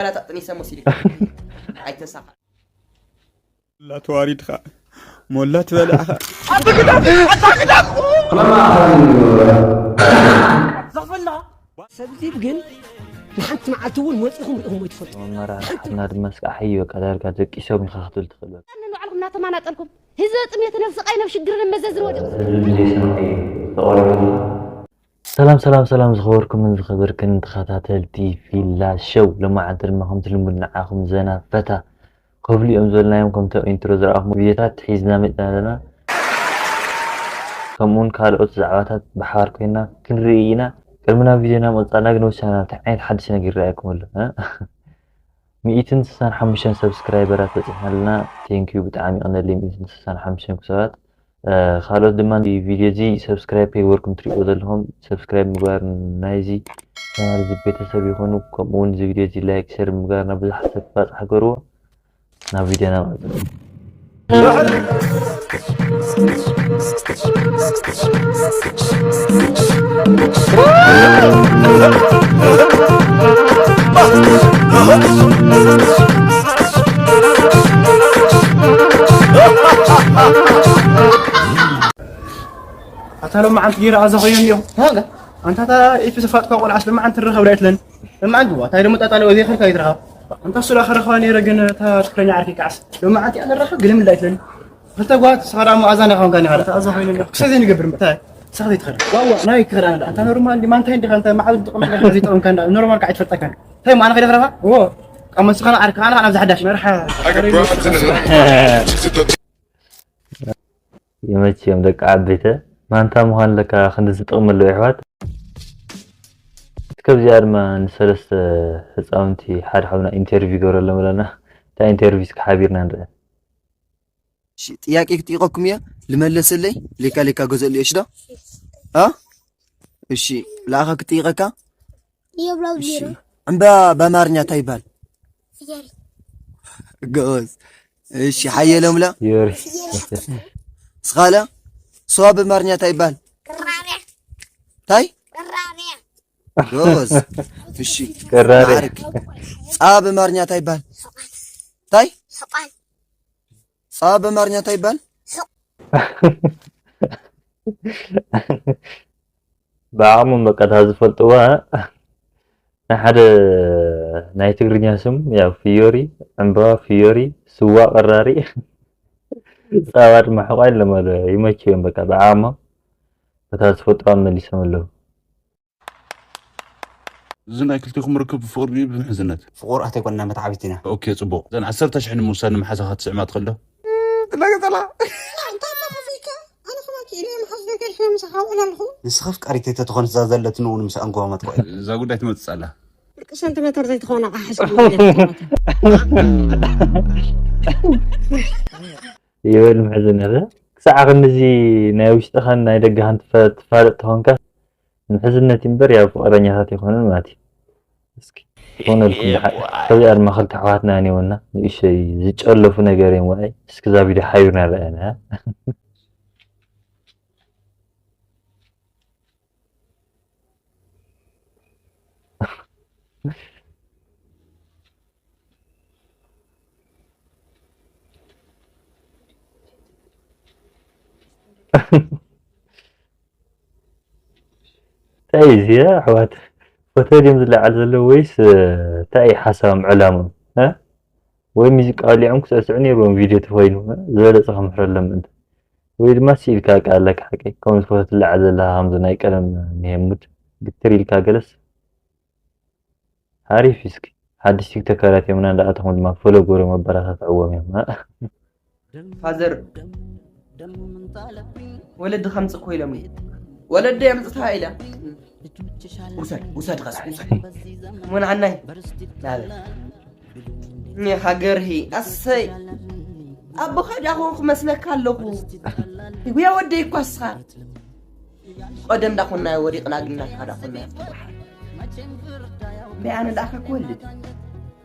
ላታ ጥኒሰ ሙሲሊካ ኣይተሳኻ። ሞላ ተዋሪድኻ፣ ሞላ ትበላዕኻ። ዘኽፍልና። ሰብዚብ ግን ንሓንቲ መዓልቲ እውን ወፂኹም ርኢኹም ኣይትፈልጡ። መመራርሕትና ድማ እስካዕ ሓዩ በቃ ዳርጋ ደቂሶም ኢኻ ክትብል ትኽእል በቃ። ንባዕልኩም እናተማናጠልኩም ህዝቢ ጥሜት ነብሲ ቃይ ነብ ሽግርን መዘዝን ወዲቑ። ህዝቢ ዘይሰምዐ እዩ ተቐሪቡ። ሰላም ሰላም ሰላም ዝኸበርኩምን ዝኸበርክን ተኸታተልቲ ፊላ ሸው፣ ሎማዓንቲ ድማ ከምቲ ልሙድ ንዓኹም ዘና ፈታ ከብሉ እዮም ዝበልናዮም። ከምቲ ኣብ ኢንትሮ ዝረኣኹም ቪዲዮታት ሒዝና መፂና ኣለና። ከምኡውን ካልኦት ዛዕባታት ብሓባር ኮይና ክንርኢ ኢና። ቅድሚ ናብ ቪዲዮና ምቕፃልና ግን ወሳና እንታይ ዓይነት ሓድሽ ነገር ይረኣየኩም ኣሎ? እ? ሚእትን ስሳን ሓሙሽተን ሰብስክራይበራት በፂሕና ኣለና። ቴንኪዩ ብጣዕሚ ይቐነለይ ሚእትን ስሳን ሓሙሽተን ሰባት። እ፣ ካልኦት ድማ እዚ ቪድዮ እዚ ሰብስክራይብ ከይገበርኩም ትሪእዎ ዘለኹም ሰብስክራይብ ምግባር ናይዚ ቻናል እዚ ቤተሰብ ይኾኑ። ከምኡ እውን እዚ ቪድዮ እዚ ላይክ፣ ሸር ምግባር ናብ ብዙሓት ሰብ ክባፅሕ ግበርዎ። ናብ ቪድዮና ንቐፅል። ኣታ ሎማዓንቲ ጌራ ኣዛ ኮይኖም እዮም። ዋጋ ኣንታ እታ ኢፍ ዝፋጥካ ቆልዓስ ሎማዓንቲ ትረኸብ ዳይትለን። ሎማዓንቲ ዋ ታይ ደሞ ጣጣለ ወዜ ኸርካ ይትረኸብ። ኣንታ ሱላ ኸረኸባ ነይረ ግን እታ ትክክለኛ ዓርኪ ከዓስ ሎማዓንቲ ኣነ ረኸብ ግልም ዳይትለን። ክልተ ጓት ስኻ ደሞ ኣዛ ናኻ ኾንካ ኒኻ ኣዛ ኮይኖም እዮም። ክሰ ዘይንገብር ምታይ ስኻ ዘይትኸረ ዋዋ ናይ ክኸረ ኣንታ ኖርማል ዲማ እንታይ እንዲኻ እንታይ ማዕበል ጥቕም ዘይጠቕምካ እንዳ ኖርማል ከዓ ይትፈልጠካ። እንታይ ማዕና ከይደ ኸረኻ ዎ ካብ መስኻና ዓርካ ኣና ናብ ዝሓዳሽ መርሓ ይመችዮም ደቂ ዓበይተ። ማንታ ምዃን ለካ ክንድዚ ጥቕሚ ኣለዎ የሕዋት። እስከ ኣብዚኣ ድማ ንሰለስተ ህፃውንቲ ሓደ ሓውና ኢንተርቪው ይገብረሎም ኣለና። እታ ኢንተርቪው እስከ ሓቢርና ንርአ። እሺ፣ ጥያቄ ክጥይቐኩም እየ፣ ልመለሰለይ ሌካ ሌካ ገዘሉ እየ። እሺ ዶ? አ? እሺ፣ ለኣኻ ክጥይቐካ? እሺ፣ ዕምባ በአማርኛ እንታይ ይባል? ፍየሪ። ጎበዝ። እሺ፣ ሓየሎም ለ? ፍየሪ። እስኻለ? ስዋ በአማርኛ እንታይ ይባል? ቅራሪያ። እንታይ? ቅራሪያ። ጎበዝ። እሺ፣ ቅራሪያ። ማዕረግ። ፃ በአማርኛ እንታይ ይባል? እንታይ? ሕቋን። ፃ በአማርኛ እንታይ ይባል? ብዓቕሞም በቃ እታ ዝፈልጥዋ ናይ ሓደ ናይ ትግርኛ ስም ያው ፍዮሪ፣ ዕምባባ ፍዮሪ፣ ስዋ ቀራሪ፣ ፃባ ድማ ሕቋ ኣለማለ ይመችዮም በቃ ብዓቕሞም በታ ዝፈልጥዋ መሊሶም ኣለዉ። እዚ ናይ ክልቲኹም ርክብ ብፍቕሪ ድዩ ብምሕዝነት? ፍቑር ኣተይኮንና መተዓቢት ኢና። ኦኬ፣ ጽቡቕ። እዘን ዓሰርተ ሽሕ ንምውሳድ ንምሓዛኻ ትስዕማ ትኽእል ዶ? ትላገጸላ። ኣንታ ኣማኻፈይካ፣ ኣነ ኸማኪ ኢለ ምሓዝ ነገር ሒነ ምሳኻ ውዕል ኣለኹ። ንስኻ ኣፍቃሪተይ ተተኾንስ እዛ ዘለትኒ እውን ምስኣ እንኮ መጥቆ እያ። እዛ ጉዳይ ትመጽእ ኣላ። ፍርቂ ሰንቲሜተር ዘይትኸውን ኣቕሓ ሒዝካ መፅእ። ይበል ምሕዝነት፣ እ? ክሳዕ ክንድዚ ናይ ውሽጥኻን ናይ ደገኻን ትፈ-፣ ትፋለጥ ተኾንካ፣ ምሕዝነት እምበር ያው ፍቕረኛታት ኣይኮነን ማለት እዩ። እስኪ ዝኾነልኩም ደሓን። ከዚኣ ድማ ክልተ ኣሕዋትና ነይወና፣ ንእሽተይ ዝጨለፉ ነገር እዮም ወዓይ። እስኪ እዛ ቪድዮ ሓቢርና ንርኣየና። እንታይ እዩ እዚ ኣሕዋት? ፎቶ ድዮም ዝለዓል ዘለዉ ወይስ፣ እ፣ እንታይ እዩ ሓሳቦም ዕላሞም? እ? ወይ ሙዚቃ ወሊዖም ክስዕስዑ ነይርዎም ቪድዮ ተኾይኑ፣ እ? ዝበለጸ ክምሕረሎም ምእንቲ። ወይ ድማ ስኢልካ በቃ ኣለካ ሓቀይ። ከምዚ ፎቶ ትለዓል ዘለኻ ከምዚ ናይ ቀደም ንሄሙድ ግትር ኢልካ ገለስ። ሓሪፍ እስኪ ሓድሽ ቲክቶከራት እዮም እና እንዳኣተኹም ድማ ፎሎ ጎሮም ኣበረታትዕዎም እዮም። ፋዘር ወለዲ ከምፅ እኮ ኢሎም ወለዲ የምፅታ ኢለ ውሰድ ውሰድ ኸስ ውሰድ ሙን ዓናይ ናበ ሃገርሂ ኣሰይ ኣቦኻ ዳኹን ክመስለካ ኣለኹ ጉያ ወደይ እኳ እስኻ ቀደም ዳኹና ወዲቕና ግና ካዳ ኩና እምበይ ኣነ ለኣኻ ክወልድ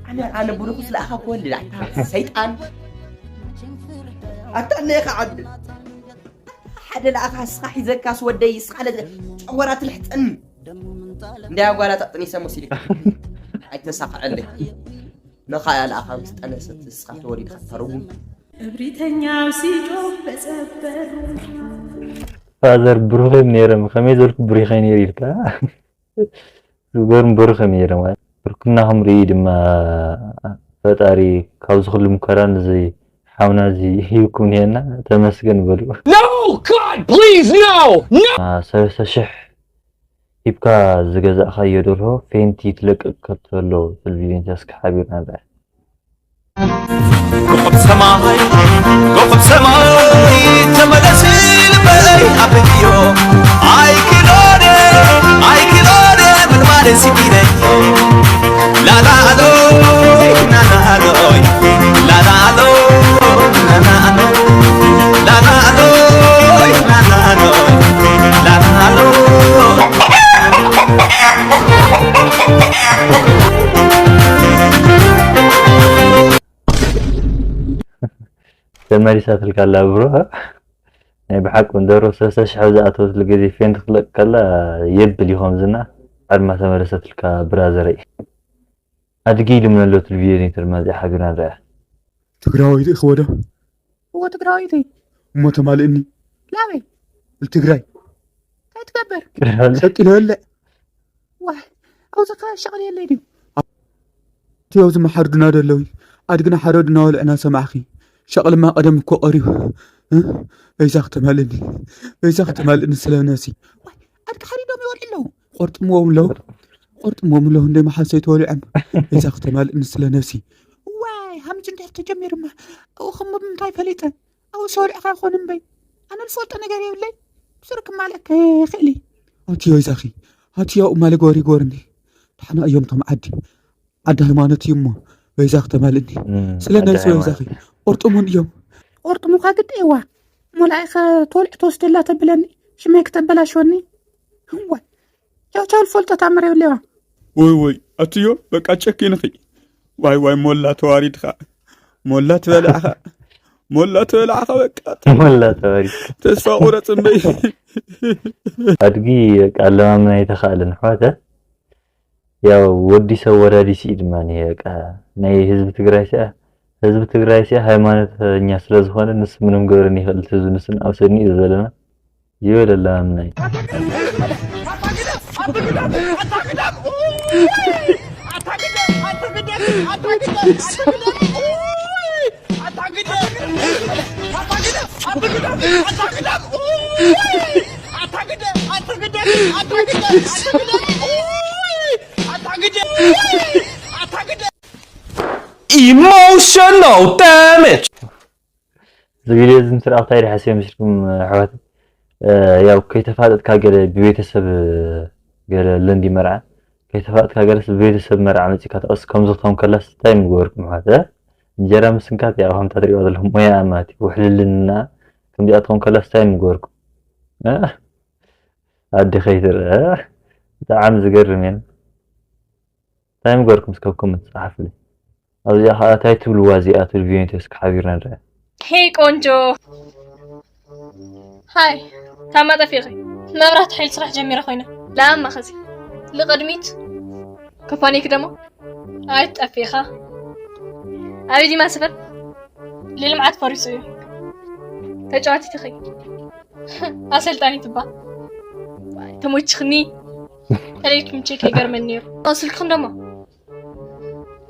ኣነ ኣነ ብሩኹስ ለኣኻ ክወልድ ኣታ ሰይጣን ኣታ ኣለኻ ዓዲ ሓደ ለኣኻ እስኻ ሒዘካስ ወደይ እስኻ ለ ጨወራ ትልሕጥን እንዳ ጓላ ጠጥኒሰ ሙሲሊካ ኣይተሳኽዐለይ ነኻያ ለኣኻ ምስ ጠነሰት እስኻ ተወሊድካ ተረጉም። እብሪተኛው ሲጮህ በጸበሩ ፋዘር ብሩኸም ነይሮም ከመይ ዘልኩ ብሩኸ ነይሩ ኢልካ ዝገርም ብሩኸም ነይሮም። ብርክናኹም ርኢ ድማ ፈጣሪ ካብዚ ኩሉ ሙከራ ንዚ ሓውና እዚ ሂብኩም ኒሄና ተመስገን በሉ። No! God, please, no! No! ሰለስተ ሽሕ ሂብካ ዝገዛእካዮ ደርሆ ፌንቲ ትለቅቅ ከብቲ ኣሎ ትብል ቪድዮ እንተስኪ ሓቢርና ንርኣ። ኮኸብ ሰማይ ኮኸብ ሰማይ ተመለስ ልበይ ኣብዮ ኣይክሎነ ኣይክሎነ ምልማል ሲኪነ ላላሎ ናናሎ ላላሎ ናናሎ ላላሎ ናናሎ ላላሎ ተመሊሳትልካ ኣላ ብሮ ናይ ብሓቂ እንደሮ ሰለስተ ሽሕ ዝኣተወትሉ ግዜ ፌንት ክለቅ ከላ የብል ይኾም ዝና ኣድማ ተመለሰትልካ ብራዘረይ ኣድጊ ኢሉ ምነለትሉ ቪድዮ ኔትር መዚ ሓቢርና ንርያ ትግራዋይ ርኢኽዎ ዶ? እዎ ትግራዋይቲ እሞ ተማልእኒ ላበይ ልትግራይ እንታይ ትገብር ሰቂለለ ዋይ ኣብዚ ከ ሸቕሊ የለይ ድዩ እቲ ኣብዚ መሓርድና ደለዊ ኣድግና ሓረድና ወልዕና ሰማዕኺ ሸቕልማ ቀደም እኮ ቀሪቡ በይዛ ክተማልእኒ በይዛ ክተማልእኒ ስለ ነሲ ኣድጊ ሓሪዶም ይወልዑ ኣለዉ ቆርጥምዎም ኣለዉ ቆርጥምዎም ኣለዉ እንደ መሓሰይ ተወሊዖም በይዛ ክተማልእኒ ስለ ነሲ ዋይ ሃምጭ እንድሕር ተጀሚሩማ ኣብኡ ከም ብምንታይ ፈሊጠ ኣብኡ ሰውልዕኻ ይኾን እምበይ ኣነ ዝፈልጦ ነገር የብለይ ብስሩ ክማለክ ይኽእል እዩ ኣትዮ ይዛኺ ኣትዮ እማለ ጎሪ ጎርኒ ዳሕና እዮም ቶም ዓዲ ዓዲ ሃይማኖት እዩ እሞ በይዛ ክተማልእኒ ስለ ነዚ በይዛኺ ቁርጥሙን እዮም ቁርጥሙኻ ግዲ እዋ ሞላኢኸ ተወልዕ ትወስደላ ተብለኒ ሽመይ ክተበላሽወኒ እዋ ቻው ቻው ልፈልጦ ታምር የብለዋ ወይ ወይ ኣትዮ በቃ ጨኪንኺ ዋይ ዋይ ሞላ ተዋሪድኻ ሞላ ትበላዕኻ ሞላ ተበላዕኻ በቃ ሞላ ተዋሪድ ተስፋ ቁረጽ እምበይ ኣድጊ ኣለማምና የተኻእለን ኣሕዋተ ያው ወዲ ሰብ ወዳዲ ሲ ድማ በቃ ናይ ህዝቢ ትግራይ ሲኣ ህዝቢ ትግራይ ሲኣ ሃይማኖተኛ ስለ ዝኾነ ንሱ ምንም ገበረኒ ይኽእል ህዝቢ ንሱ ንኣብ ሰኒ እዩ ዘለና ይበል ኣለማምናይ Emotional damage! እዚ ቪድዮ እዚ ምስ ረኣኹ እንታይ ድሓስዮ መስልኩም ኣሕዋት ያው ከይተፋለጥካ ገለ ብቤተሰብ ገለ ለንዲ መርዓ ከይተፋለጥካ ገለስ ብቤተሰብ መርዓ መፂካ ተቐስ ከምዚ ክተም ከላስ እንታይ ምገበርኩም ኣሕዋት እንጀራ ምስንካት ያው ከምታ ትሪእዋ ዘለኹም ሞያ ማለት እዩ ውሕልልና ከምዚኣ ትኾን ከላስ እንታይ ምገበርኩም ኣዲ ከይትርአ ብጣዕሚ ዝገርም እዩ እንታይ ምገርኩም እስከ ኮመንት ጸሓፍልኝ ኣብዚኣ ከዓ እንታይ ትብልዋ እዚኣ ትብል ቪዮንቴ እስከ ሓቢርና ንርኣ ሄይ ቆንጆ ሃይ ታማ ጠፊኺ መብራት ሓይል ስራሕ ጀሚረ ኮይነ ላማ ኸዚ ልቕድሚት ከፋኒክ ደሞ ኣይትጠፊኻ ኣበይ ዲማ ስፈር ልልምዓት ፈሪሱ እዩ ተጫዋቲትኺ ኣሰልጣኒት እባ ተሞችኽኒ ተለይኩም ቼክ ይገርመኒ ነይሩ ስልክኽን ደሞ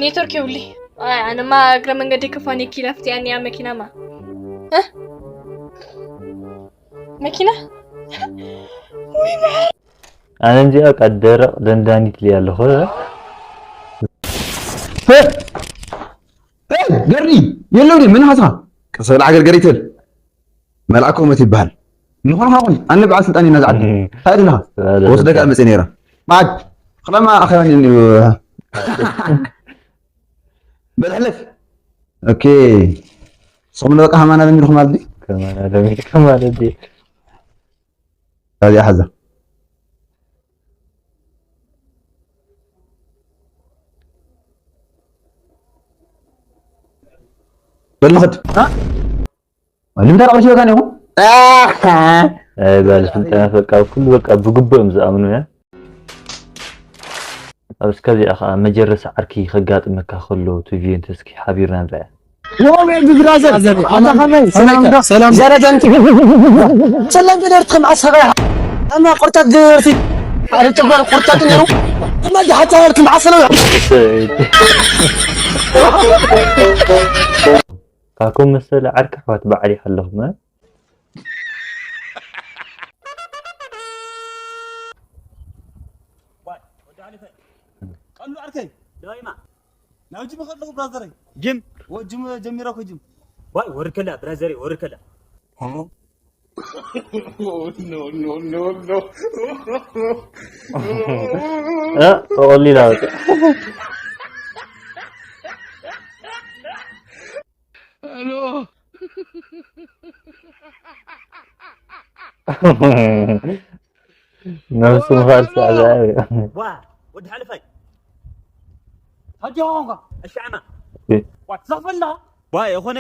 ኔትወርክ የብሉይ ኣይ ኣነማ እግረ መንገዲ ክፋን የኪላ ፍትያኒ ያ መኪናማ መኪና ኣነ እንዚኣ ቃ ደረቕ ደንዳኒት ልያ ኣለኹ ገርኒ የለው ዲ ምን ሀሳ ቀሰብላ ዓገርገር ይትብል መልኣክ ኮመት ይበሃል ንኾንካ ኹን ኣነ በዓል ስልጣን ኢና ዝዓዲ እንታይ ድለኻ ወስደካ መፅእ ነይረ ማዓድ ክለማ ኣኸባኒ በልሕለፍ ኦኬ ስኹም በቃ ሃማና ለሚድኹም ማለት ከማና ለሚድኩም ማለት እዚኣ ሓዛ በልኽድ ልምንታይ ረቐሽ በካ ኔኹ ባለስልጣናት በቃ ኩሉ በቃ ብግቡእ እዮም ዝኣምኑ ያ እስከዚኣ ኸዓ መጀረሲ ዓርኪ ከጋጥመካ ከሎ እቲ ቪድዮ እንተ እስኪ ሓቢርና ንርኣያ። ዮሜ ብራዘር ኣታ ከመይ ሰላም ዶ? ሰላም። ዘረገን ሰላም ብደርትኩም ኣሰበያ ኣማ ቁርጣት ገበርቲ ኣረ ጨጓር ቁርጣት ነሩ። እማ ዲሓታ ወርክም ዓሰሎ ካኩም መሰለ ዓርኪ ኣሕዋት በዓል ይሓለኹም። ቀሉ ዓርከይ ዳይማ ናብ ጅም ከለኹ ብራዘረይ። ጅም ወ ጅም ጀሚረ እኮ ጅም። ዋይ ወርከላ ብራዘረይ ወርከላ። ኖ ኖ ኖ ኖ። እ ተቆሊላ በቃ። ነብሱ ምኻድ ሳዕሳዕ እዩ። ዋ ወዲ ሓለፋይ። ሓጂ ኾንካ። እሺ ዓማ። እ። ዋ ትዘኽፈላ። ዋ የኾነ።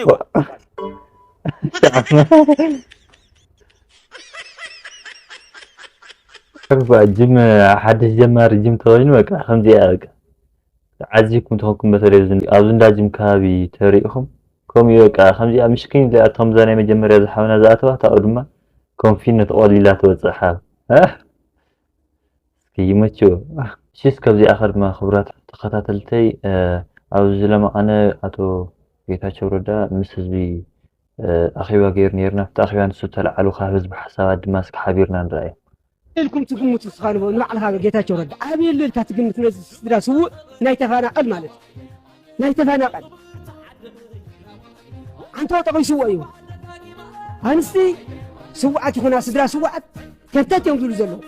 ባ ጅም ሓድሽ ጀማሪ ጅም ተኾይኑ በቃ ከምዚኣ በቃ። ተዓዚብኩም ተኾንኩም በተለይ ኣብዚ ኣብዚ እንዳ ጅም ከባቢ ተሪእኹም ከምኡ እዩ በቃ። ከምዚኣ ምሽኪን እዚኣ እቶም እዛ ናይ መጀመርያ ዝሓውና ዝኣተዋ ታኡ ድማ ኮንፊነት ኦሊላ ትወፅእ ሓብ። ኣህ! እስኪ ይመችዎ። እሺ፣ እስከ ኣብዚኣ ከድማ ክቡራት ተኸታተልተይ፣ እ፣ ኣብዚ ለማቐነ ኣቶ ጌታቸው ረዳ ምስ ህዝቢ፣ እ፣ ኣኼባ ገይሩ ነይርና። ኣብቲ ኣኼባ ንሱ ተለዓሉ ካብ ህዝቢ ሓሳባት ድማ እስኪ ሓቢርና ንረኣዮ። ኢልኩም ትግምቱ እስኻ ንበ-፣ ንባዕልኻ ጌታቸው ረዳ ኣበይ ኣሎ ኢልካ ትግምት ነዚ ስድራ ስዉእ ናይ ተፈናቐል ማለት እዩ። ናይ ተፈናቐል ዓንቶ ጠቒስዎ እዩ። ኣንስቲ ስውኣት ይኹና ስድራ ስውኣት ከርተት እዮም ዝብሉ ዘለዉ።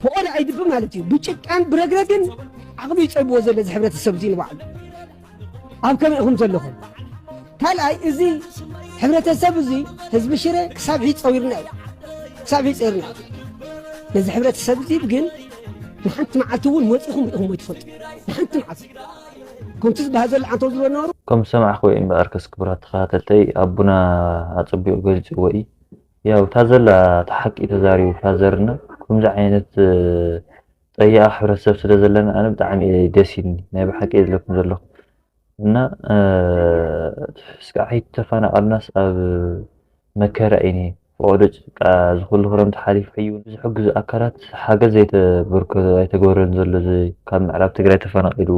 ብቆልዓ ይድቢ ማለት እዩ። ብጭቃን ብረግረግን ዓቕሉ ይጸብዎ ዘሎ እዚ ሕብረተሰብ እዚ ንባዕሉ። ኣብ ከመይ ኢኹም ዘለኹም? ካልኣይ እዚ ሕብረተሰብ እዚ ህዝቢ ሽረ ክሳብ ሕጂ ጸዊርና እዩ። ክሳብ ሕጂ ጸዊርና እዩ። ነዚ ሕብረተሰብ እዚ ግን ንሓንቲ መዓልቲ እውን መጺኹም ርኢኹም ኣይትፈልጡ። ንሓንቲ መዓልቲ። ከምቲ ዝበሃል ዘሎ ዓንቶ ዝብሎ ነበሩ። ከም ዝሰማዕኽዎ እዩ እምበኣርከስ ክቡራት ተኸታተልተይ ኣቦና ኣጸቢቑ ገሊጽዎ እዩ። ያው እታ ዘላ እታ ሓቂ ተዛሪቡ ፋዘርና። ከምዚ ዓይነት፣ እ፣ ጸያቒ ሕብረተሰብ ስለ ዘለና ኣነ ብጣዕሚ እየ ደስ ኢልኒ። ናይ ብሓቂ እየ ዝብለኩም ዘለኹ። እና፣ እ፣ እስካዕ ኣይተፈናቐልናስ ኣብ መከራ ኢና። ፈቐዶ ጭቃ እዚ ኩሉ ክረምቲ ሓሊፉ ሕዩ እውን ዝሕግዙ ኣካላት ሓገዝ ዘይተበርከ-፣ ኣይተገበረን ዘሎ እዚ ካብ ምዕራብ ትግራይ ተፈናቒሉ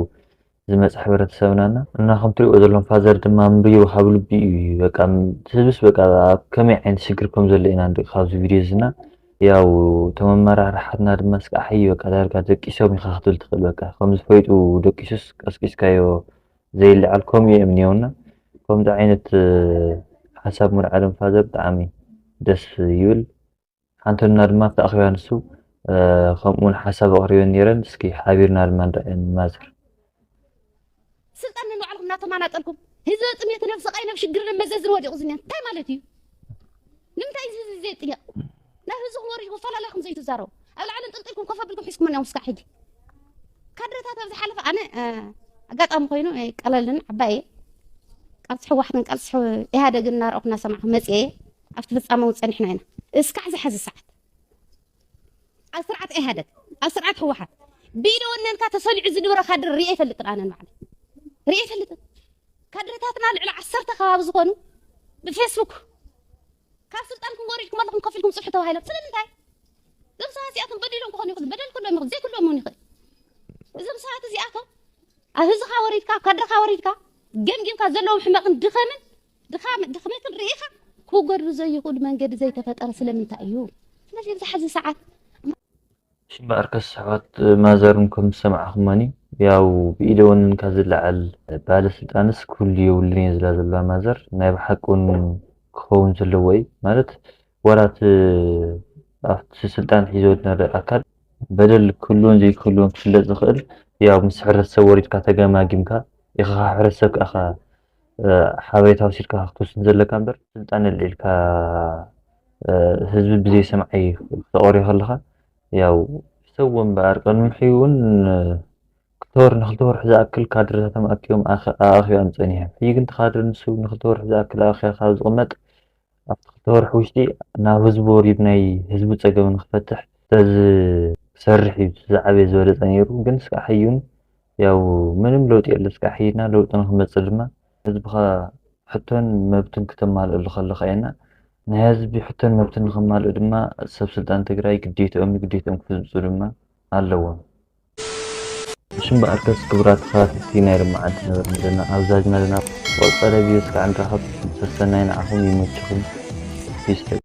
ዝመጽእ ሕብረተሰብና እና፣ እና ከም ትሪእዎ ዘለኹም ፋዘር ድማ ኣንቢቡ ካብ ልቢ እዩ በቃ፣ ም-፣ ህዝብስ በቃ ኣብ ከመይ ዓይነት ሽግር ከም ዘሎ ኢና ንርኢ ካብዚ ቪድዮ እዚ እና፣ ያው እቶም ኣመራርሓትና ድማ እስካዕ ሕዩ በቃ ዳርጋ ደቂሶም ኢኻ ክትብል ትኽእል በቃ፣ ከም ዝፈይጡ ደቂሱስ ቀስቂስካዮ ዘይልዓል ከምኡ እዮም እኒኦና። ከምዚ ዓይነት፣ እ፣ ሓሳብ ምልዓሎም ፋዘር ብጣዕሚ ደስ ይብል። ሓንቶና ድማ ኣብቲ ኣኼባ ንሱ፣ እ፣ ከምኡ እውን ሓሳብ ኣቕሪበን ነይረን። እስኪ ሓቢርና ድማ ንርኣየን ማዘር። ስልጣን ንባዕልኩም እናተማናጠልኩም ህዝቢ ጥሜትን ኣብ ስቓይ ናብ ሽግርን መዘዝን ወዲቑ ዝኒሀ እንታይ ማለት እዩ? ንምንታይ እዚ ህዝቢ ዘየጥየቕ? ናብ ህዝብኹም ወሪድኩም ፈላለኹም ዘይትዛረቡ? ኣብ ላዕሊ እንጥልጢልኩም ኮፍ ኣቢልኩም ሒዝኩም እኒኦም እስካዕ ሕጂ። ካድረታት ኣብ ዝሓለፈ ኣነ፣ እ፣ ኣጋጣሚ ኮይኑ፣ እ፣ ቀለልን ዓባይ እየ። ቃልሲ ህወሓትን ቃልሲ ህ-፣ ኢህኣደግን እናረኣኹ እናሰማዕኩ መፅየ እየ። ኣብቲ ፍፃመ እውን ፀኒሕና ኢና። እስካዕ ዝሓዚ ሰዓት ኣብ ስርዓት ኢህኣደግ፣ ኣብ ስርዓት ህወሓት ብኢደ ወነንካ ተሰሊዑ ዝድብረ ካድር ርእየ ኣይፈልጥን ኣነ ንባዕለይ። ርእየ ኣይፈልጥን። ካድረታትና ልዕሊ ዓሰርተ ከባቢ ዝኾኑ ብፌስቡክ ካብ ስልጣንኩም ወሪድኩም ኣለኹም ከፊልኩም ፅሑ ተባሂሎም። ስለምንታይ? እዞም ሰባት እዚኣቶም በዲሎም ክኾኑ ይኽእሉ፣ በደል ክህልዎም ይኽእል፣ ዘይክህልዎም እውን ይኽእል። እዞም ሰባት እዚኣቶም ኣብ ህዝኻ ወሪድካ፣ ኣብ ካድረኻ ወሪድካ፣ ገምጊምካ ዘለዎም ሕመቕን ድኸምን፣ ድኻም-፣ ድኽመትን ርኢኻ ክውገድሉ ዘይኽእሉ መንገዲ ዘይተፈጠረ ስለምንታይ እዩ? ስለዚ ኣብዚ ሕዚ ሰዓት ሽምበኣርከስ ኣሕዋት ማዘርን ከም ዝሰማዕኹማኒ፣ ያው ብኢደ ወነንካ ዝለዓል ባለስልጣንስ ክህሉ የብሉን እየ ዝብላ ዘለዋ ማዘር። ናይ ብሓቂ እውን ክኸውን ዘለዎ እዩ። ማለት፣ ዋላ እቲ ኣብቲ ስልጣን ሒዝዎ ዝነበረ ኣካል በደል ክህልዎን ዘይክህልዎን ክፍለጥ ዝኽእል፣ ያው ምስ ሕብረተሰብ ወሪድካ ተገማጊምካ ኢኻ፣ ካብ ሕብረተሰብ ከኣ፣ እ፣ ሓበሬታ ወሲድካ ክትውስን ዘለካ እምበር፣ ስልጣን ኣልዒልካ፣ እ፣ ህዝቢ ብዘይ ሰምዓይ ክተቕርዮ ከለኻ፣ ያው፣ ሰው እምበኣር፣ ቅድሚ ሕጂ እውን፣ እ፣ ክልተ ወር፣ ንክልተ ወርሒ ዝኣክል ካድረታቶም ኣኪቦም ኣኸ-፣ ኣኣኺቦም ጸኒሖም። ሕጂ ግን እቲ ካድረ ንሱ ንክልተ ወርሒ ዝኣክል ኣኺያ ካብ ዝቕመጥ፣ ኣብቲ ክልተ ወርሒ ውሽጢ ናብ ህዝቡ ወሪዱ ናይ ህዝቡ ጸገም ንክፈትሕ፣ ስለዚ ሰርሕ እዩ ዝዓበየ ዝበለፀ ነይሩ። ግን እስካዕ ሕዩን ያው ምንም ለውጢ የለ። እስካዕ ሕይና ለውጢ ንክመፅእ ድማ ህዝብኻ ሕቶን መብትን ክተማልእሉ ከለኻ ኢና። ናይ ህዝቢ ሕቶን መብትን ንክማልኡ ድማ ሰብ ስልጣን ትግራይ ግዴትኦም እዩ፣ ግዴትኦም ክፍፅሙ ድማ ኣለዎም። እሺ እምበኣርከስ ክቡራት ተኸታተልቲ ናይ ሎማዓንቲ ነበርና ዘለና ኣብዛ ጅና ዘለና ብቐፃሊ ቪድዮ እስካዕ ንራኸብ። ሰሰናይ ንዓኹም ይመችኹም። ፒስ።